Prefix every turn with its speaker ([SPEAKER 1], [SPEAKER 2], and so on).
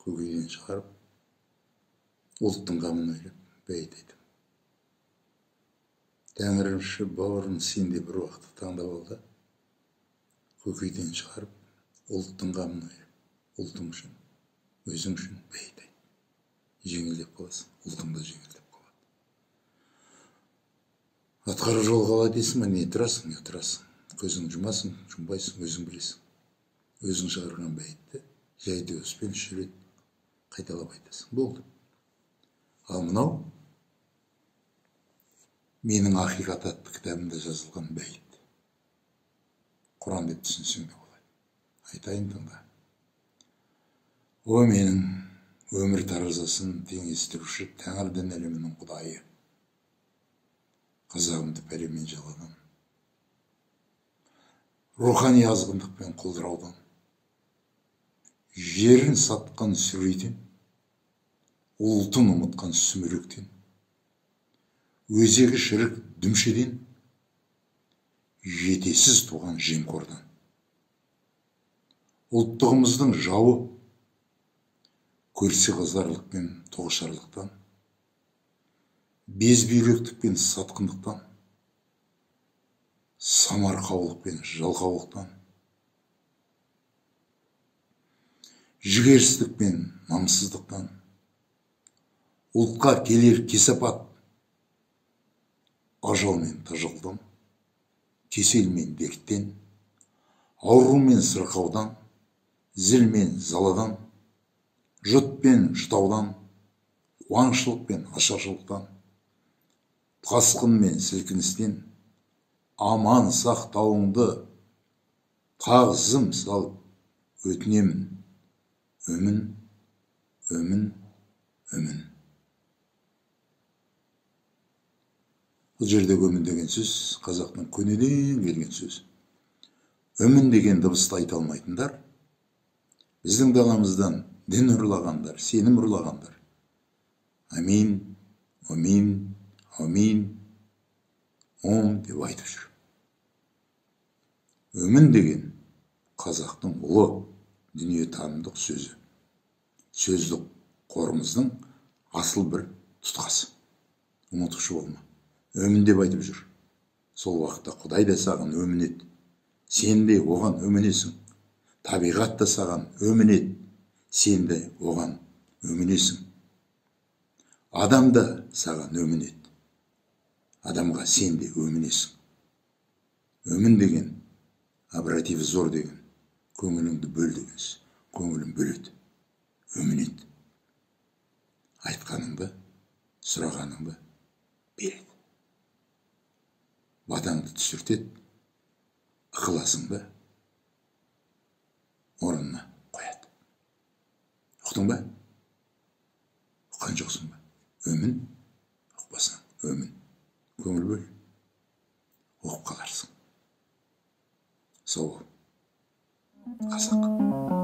[SPEAKER 1] Көкейден шығарып, ұлттың қамын ойлап бәйіт айтамын. Тәңірімші бауырым, сен де бір уақытты таңдап ал да, көкейден шығарып, ұлттың қамын ойлап, ұлтың үшін, өзің үшін бәйіт айт. Жеңілдеп қаласың, ұлтың да жеңілдеп қалады. Атқару жол қалай дейсің ба, не тұрасың, не отырасың. Көзің жұмасың, жұмбайсың, өзің білесің. Өзің шығарған бәйітті жай дыбыспен 3 рет қайталап айтасың. Болды. Ал мынау менің Ақиқат атты кітабымда жазылған бәйіт. Құран деп түсінсең де болады. Айтайын, тыңда. О менің өмір таразасын теңестіруші Тәңір дін ілімінің Құдайы. Қазағымды пәлемен жаладан, рухани азғындық пен құлдыраудан, жерін сатқан сүрейден, ұлтын ұмытқан сүміректен, өзегі шірік дүмшеден, жетесіз туған жемқордан. Ұлттығымыздың жауы көрсеқызарлық пен тоғышарлықтан, безбүйректік пен сатқындықтан, самарқаулық пен жалқаулықтан, жігерсіздік пен намыссыздықтан, ұлтқа келер кесапат, ажал мен тажалдан, кесел мен дерттен, ауру мен сырқаудан, зіл мен заладан, жұт пен жұтаудан, қуаңшылық пен ашаршылықтан, тасқын мен сілкіністен аман сақтауыңды тағзым салып өтінемін. Өмін, өмін, өмін. Бұл жердегі өмін деген сөз қазақтың көнеден келген сөзі. Өмін деген дыбысты айта алмайтындар, біздің даламыздан дін ұрлағандар, сенім ұрлағандар. Амин, амин, амин, ом деп айтып жүр. Өмін деген қазақтың ұлы дүниетанымдық сөзі. Сөздік қорымыздың асыл бір тұтқасы. Ұмытушы болма. Өмін деп айтып жүр. Сол уақытта Құдай да саған өмін ет. Сен де оған өмінесің. Табиғат та саған өмін ет. Сен де оған өмінесің. Адам да саған өмін ет. Адамға сен де өмінесің. Өмін деген обрати взор деген, көңіліңді бөл деген сөз. Көңілін бөледі. Өмін ет. Айтқаныңды, сұрағаныңды береді. Батаңды түсіртеді, ықыласыңды орнына қояды. Ұқтың ба? Ұққан жоқсың ба? Өмін, ұқпасаң, өмін. Көңіл бөл, ұғып қаларсың. Сау бол, қазақ.